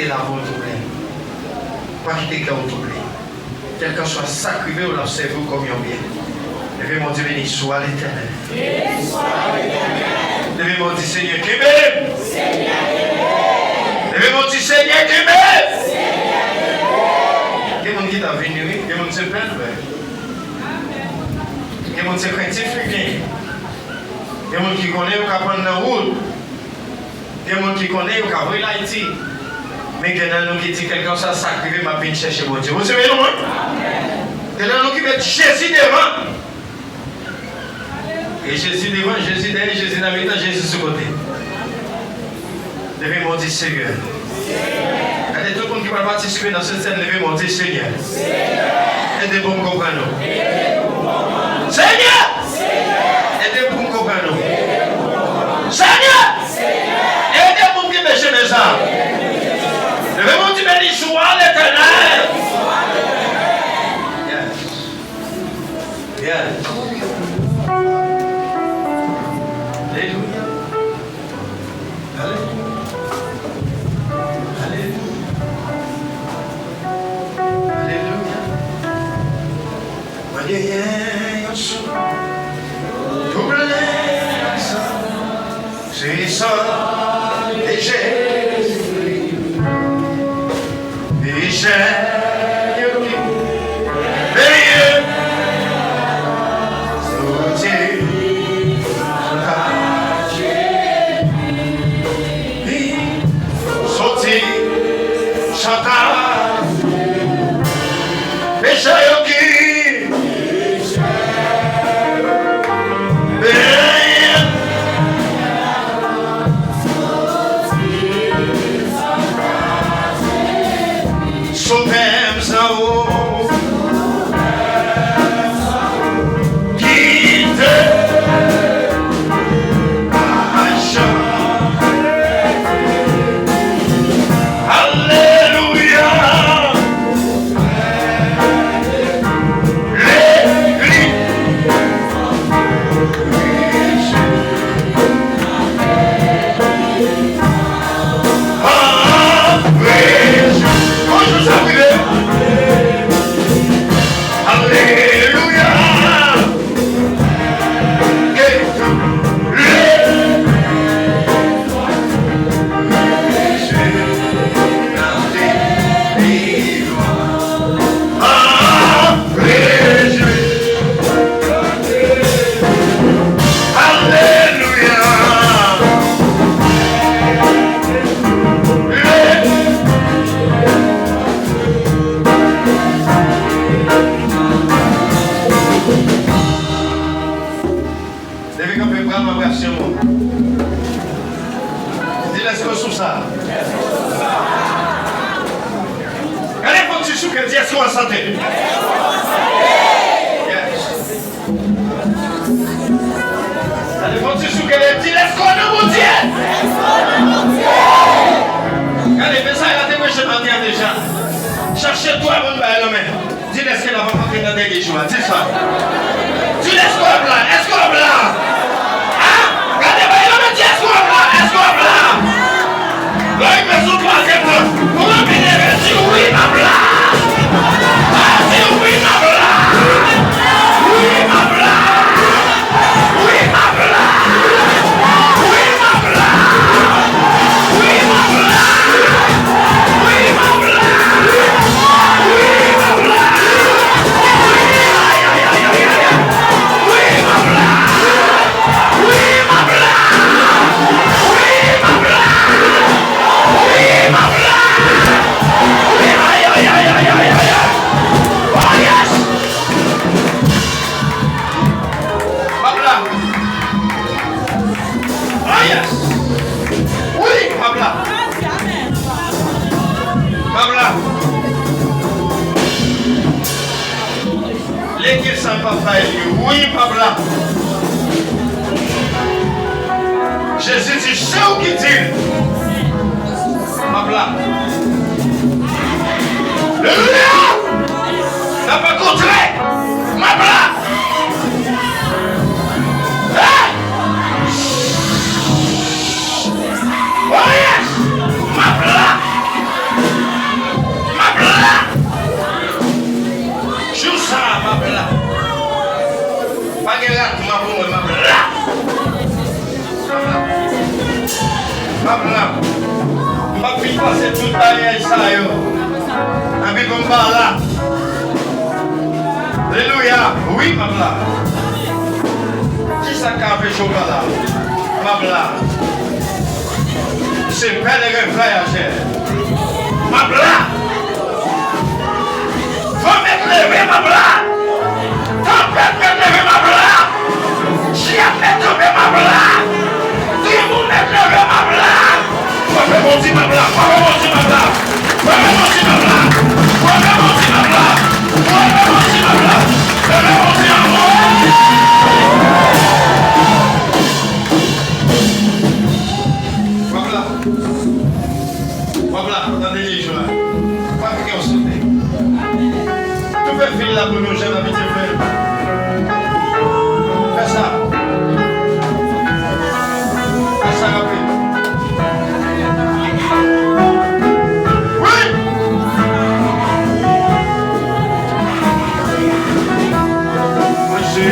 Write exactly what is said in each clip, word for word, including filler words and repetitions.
Lave w touple. Pa kite kè w touple. Kèlkanswa sa k rive w, l ap sèvi w kòm yon byen. Leve men w, di, beni swa Letènèl. Leve men w, di, Senyè, kenbe m. Leve men w, di, Senyè, kenbe m. Gen moun ki ta vini, wi. Gen moun se pèn, wi. Gen moun se krentif, wi, gen. Gen moun ki konnen yo ka pran nan wout. Gen moun ki konnen yo ka voye l Ayiti. Men gen nan nou ki di, kèlkanswa sa k rive, m ap vin chèche Bondye. Bondye beni nou, wi. Gen nan nou ki met Jezi devan. E Jezi devan, Jezi dèyè, Jezi nan mitan, Jezi sou kote. Leve men w, di, Senyè. Gade tout moun ki pral patisipe nan Sentèn, leve men w, di, Senyè. Ede pou m konprann ou. Senyè! Ede pou m konprann ou. Senyè! Ede pou m kenbe chemen sa. Leve men w, di, beni swa Letènèl. Yes. Yes. Alelouya. Alelouya. Alelouya. Alelouya. Mwen genyen yon souf tou plen ak san. Se san de Jezikri. Peche yo ki peye. Soti sou kache. Soti sou kache. Peche yo ki peye. Sovè m sa ou kite pa janm. Alelouya. Legliz. Anpil jou sa prive. Alelouya. Alelouya. Leve kanpe, bra m ap brase yon mo. Di, lèske w sou sa? Gade fò ti souf ke, di, èske w an sante? Yes. Gade fò ti souf ke, di, lèske w nan Bondye? Gade, mesaj la te preche maten an deja. Chache twa moun bay lanmen. Di, lèske l ap antre nan dènye jou a? Di sa. Di, lèske w ap la? Èske w ap la? A? Gade bay lanmen, di, èske w ap la? Èske w ap la? Lè w rive sou twazyèm nan, pou w anvi leve, di, wi, m ap la. A, di, wi, m ap la. Wi, m ap la. Wi, m ap la. Wi, m ap la. Wi, m ap la. Wi, m ap la. Wi, m ap la. Wi, ay, ay, ay, ay, ay, ay. Wi, m ap la. Wi, m ap la. Wi, m ap la. Wi, m ap la. Wi, ay, ay, ay, ay, ay, ay, ay. Oh, yes. M ap la. Oh, yes. Wi, m ap la. M ap la. Legliz sa p ap bay li. Wi, m ap la. Jezi di, se ou ki di l. M ap la. Alelouya! N ap rankontre. M ap la. Hey! Oh, yes! M ap la. M ap vin pase tout bagay sa yo. Epi pou m pa la. Alelouya. Wi, m ap la. Kisa k ka anpeche w pa la? M ap la. Se pè de rèv vwayajè. M ap la. Van mèt leve, m ap la. Tanpèt mèt leve, m ap la. Dyab mèt kanpe, m ap la. Demoun mèt leve, m ap la. Frape Bondye, m ap la. Frape Bondye, m ap la. Frape Bondye, m ap la. Frape Bondye, m ap la. Frape Bondye, m ap la. Frape Bondye, m ap la. M ap la. W ap la, nan dènye jou la. Pa kite w sote. Toufe fil la pou nou, jan n abitye fè. Fè sa. Fè sa rapid. Wi! Mwen se,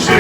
se,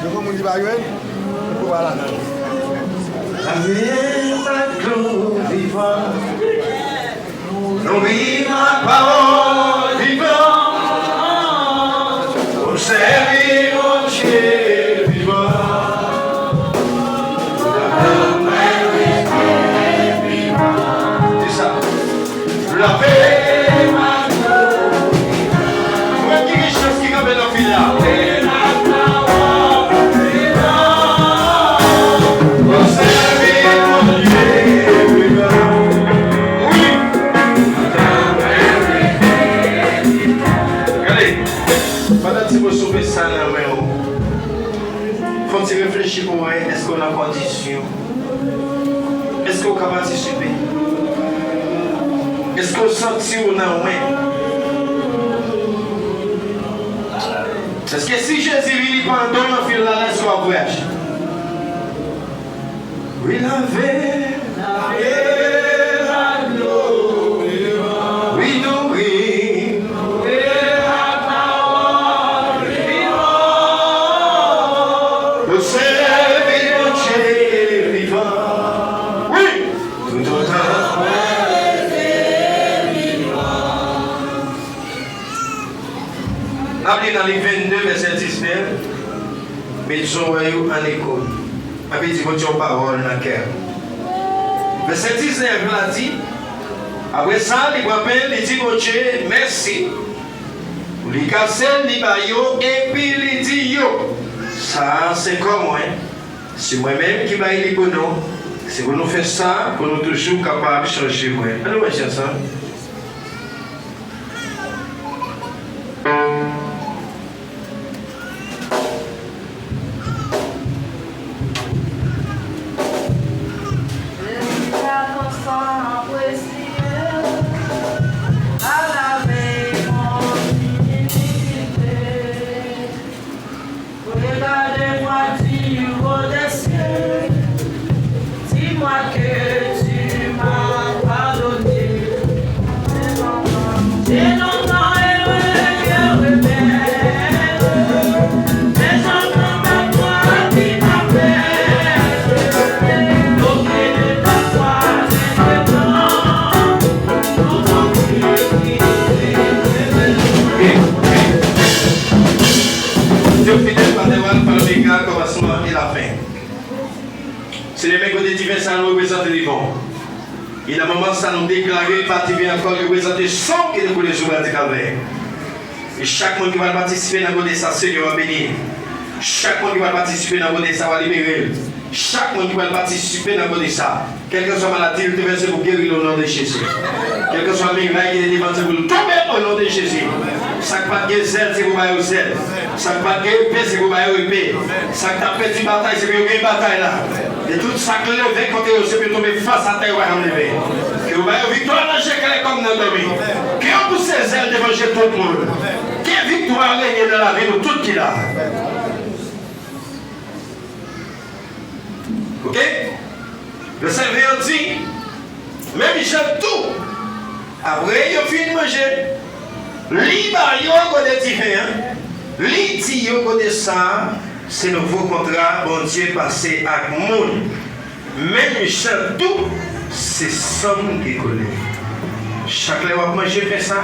Devan moun ki pa jwenn, ou pa ladan. Lave m ak dlo vivan. Nouri m ak pawòl vivan. Pou m sèvi Bondye vivan. Di sa. Lave m ak dlo vivan. Mwen ki gen chans ki kanpe nan fil la. Pou sèvi Bondye vivan. Wi. Gade, pandan ti moso pe sa nan men w, fè w ti reflechi pou wè èske w nan kondisyon. Èske w ka patisipe? Èske w santi w nan wen? Èske si Jezi vini pandan w nan fil la, èske w ap vwayaje? Wi, lave. Wi, nouri. Pou sèvi Bondye vivan. Wi. Toutotan. N ap li nan Lik vennde, vèsè diznèf. Met zòrèy ou an ekout. Epi di Bondye yon pawòl nan kè w. Vèsè diznèf la di, apre sa, li pran pen, li di Bondye mèsi. Li kase l, li ba yo, epi li di yo, sa a se kò mwen. Se mwen menm ki bay li pou nou. Se pou nou fè sa, pou nou toujou kapab sonje mwen. Ann nou manje ansanm. Jezi pa nan san presye, pa lave mon inikite. Regardez-moi, Dieu au dessein, dis-moi que tu m'as pardonné. J'ai longtemps aimé le bien, mais j'entends ta voix qui m'appelle. Au pied de ta croix, je te prends. Dye fidèl, patèwal, pa omega, kòmansman e lafen. Senyè, men kote diven sa nou reprezante devan w. E nan moman sa nou deklare pa diven ankò reprezante san ki te koule sou bwa di Kalvè. E chak moun ki pral patisipe nan kote sa, Senyè, w ap beni. Chak moun ki pral patisipe nan kote sa, w a libere l. Chak moun ki pral patisipe nan kote sa, kèlkeswa maladi l te vèse pou geri l o non de Jezi. Kèlkeswa miray ki te devante pou l tonbe o non de Jezi. Sa k pa t gen zèl, se pou ba yo zèl. Sa k pa t gen epe, se pou ba yo epe. Sa k t ap pèdi batay, se pou yo gen batay la. E tout sa k leve kont yo, se pou yo tonbe fas atè, yo pa janm leve. Ke yo ba yo viktwa nan je klè kòm nan dòmi. Ke yo pouse zèl devan je tout moun. Ke viktwa renye nan lavi nou tout ki la. Oke? Vèsè ven an di, menm jan tou, apre yo fin manje, li ba yo gode diven an, li di yo gode sa a, se nouvo kontra Bondye pase ak moun. Menm jan tou, se san m ki koule. Chak lè w ap manje pen sa,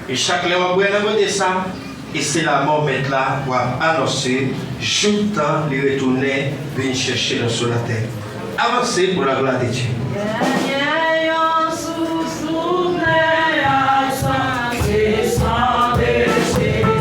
e chak lè w ap bwè nan gode sa, e se lamò Mèt la w ap anonse, jouktan li retounen vin chèche nou sou latè. Avanse pou laglwa de Dye. Dènye yon souf soufle ak san, se san de Jezi.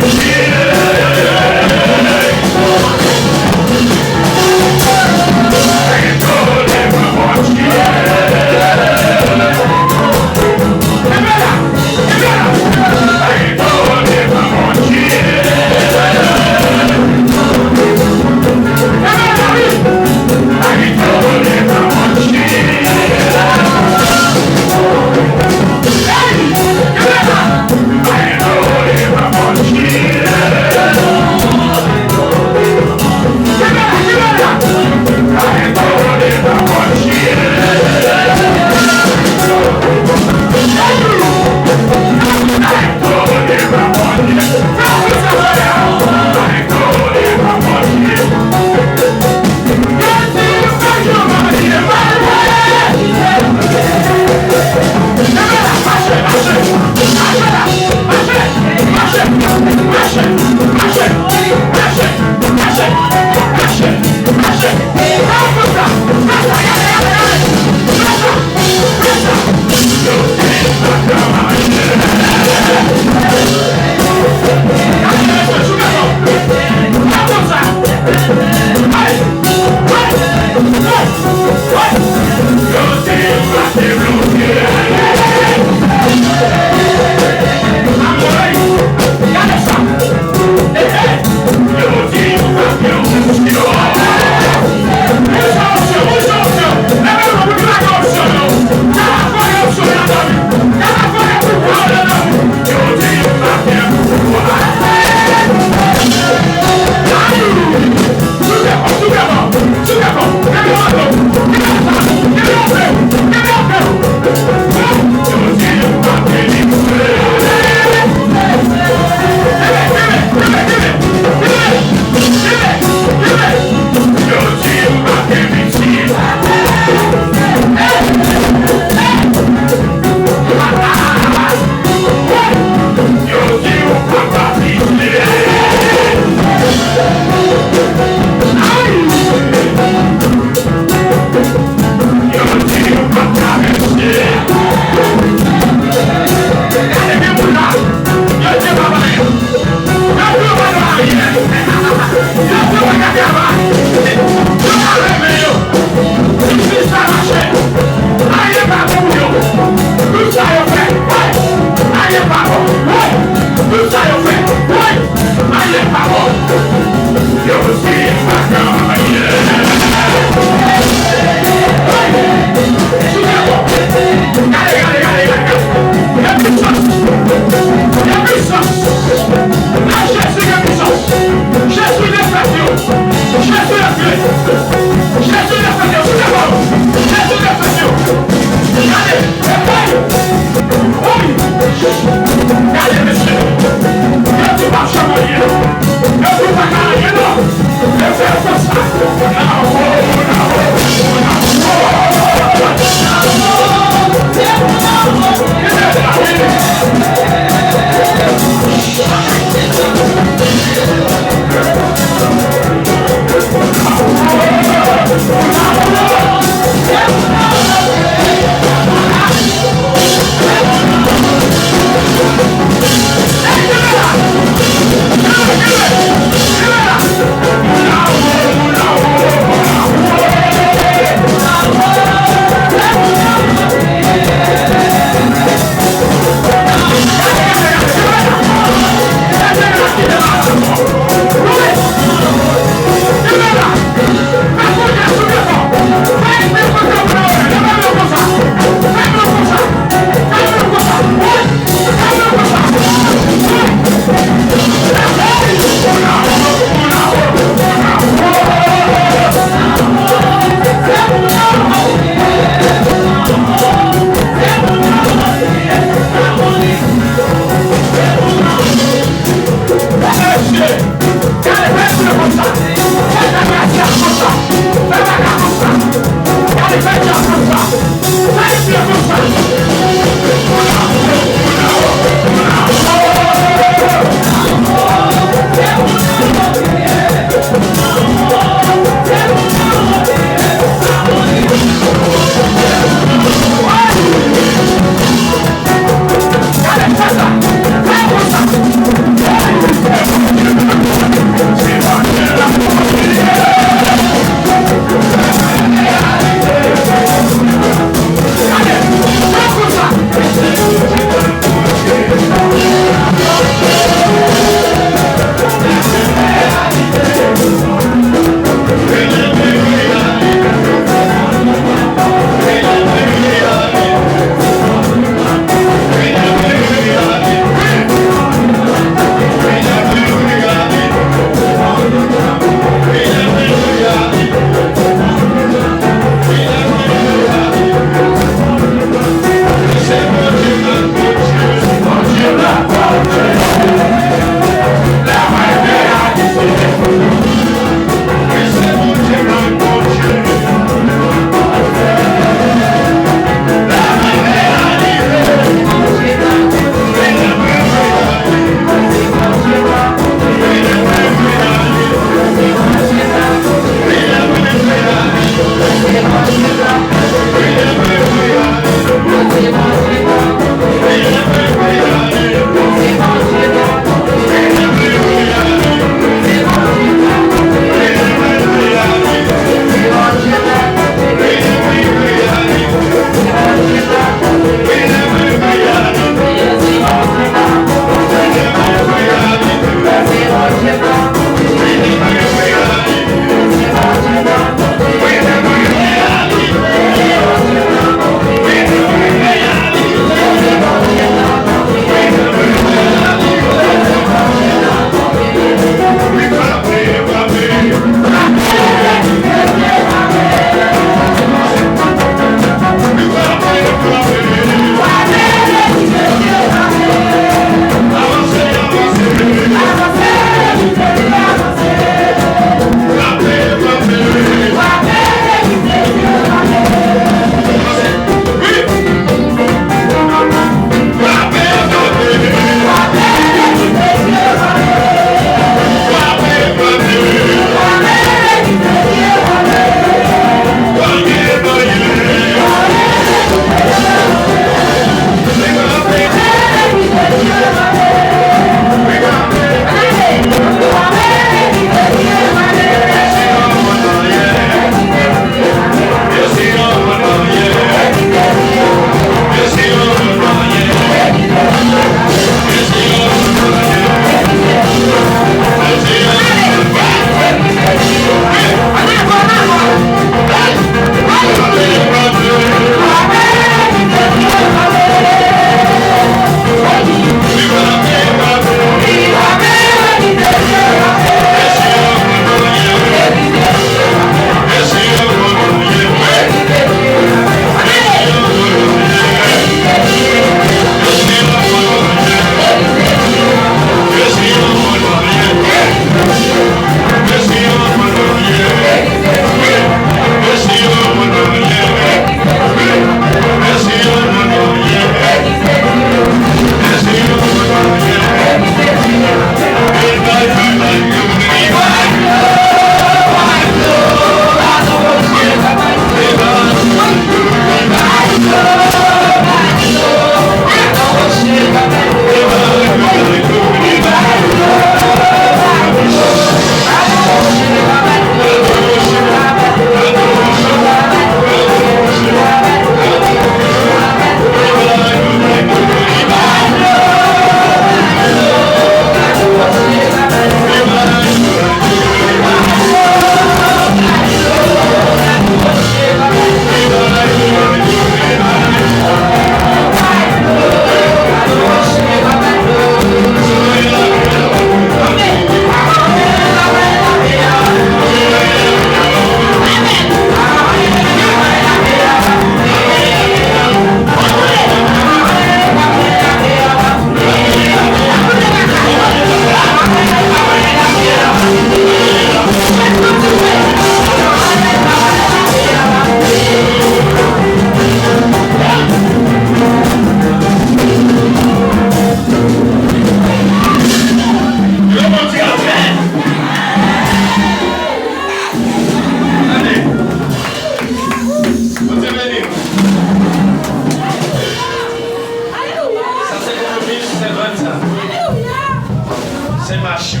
Sen Mach yo.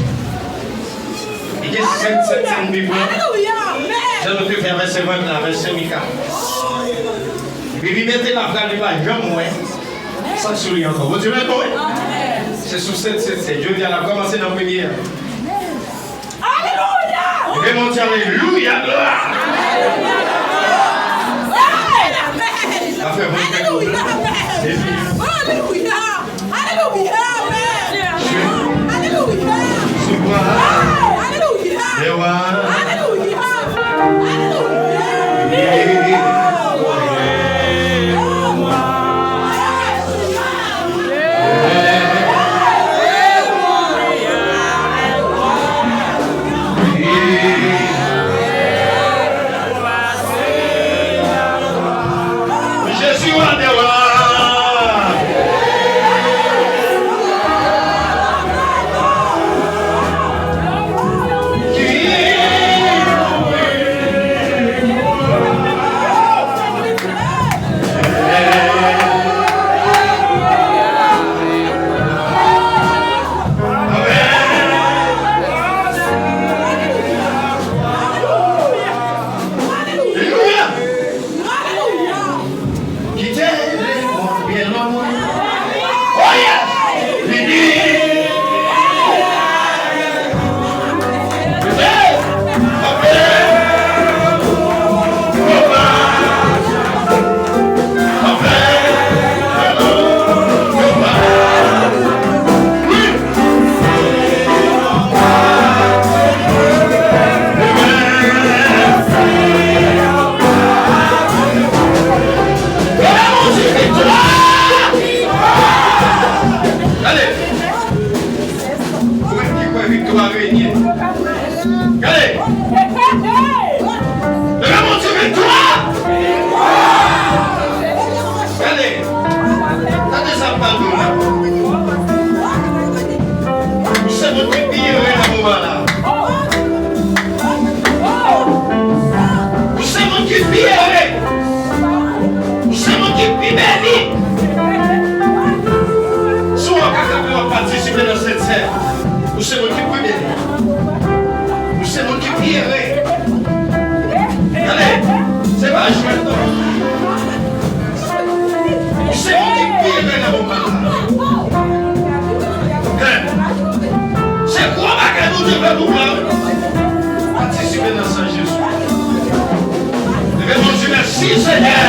Li gen sèt sèt sen Bib lan. Jan nou te fè avèk Sen Vant la, avèk Sen Mika. Epi li mete l ap pral, li pa janm wè sa sou li ankò. Bondye mèt bon, wi. Se sou sèt sèt sèt. Jodi a, l ap kòmanse nan premye a. Alelouya! Leve men w, di, alelouya, glwa! Alelouya! Alelouya! Alelouya! Alelouya! Amen! Alelouya! Alelouya! Alelouya! Alelouya! Jezi, wa dè wa. Alelouya! Alelouya! Kite lemond byen lwen. Oh yes! Vini! Hey! Amen! Amen! Amen! Wi! Gade! Ou menm ki kwè viktwa vini. Gade! Leve men w, di viktwa! Gade! Tande sa m pral di w la. Ou se moun ki pi ere nan moman la. Ou se moun ki pi ere. Ou se moun ki pi beni. Si w wè w ka kanpe, w ap patisipe nan Sent Sèn, ou se moun ki pi beni. Ou se moun ki pi ere. Gade, se pa jwèt non. Ou se moun ki pi ere nan moman la. Hein? Se gwo bagay Bondye fè pou ou la, wi. Patisipe nan san Jezi. Leve men w, di mèsi, Senyè.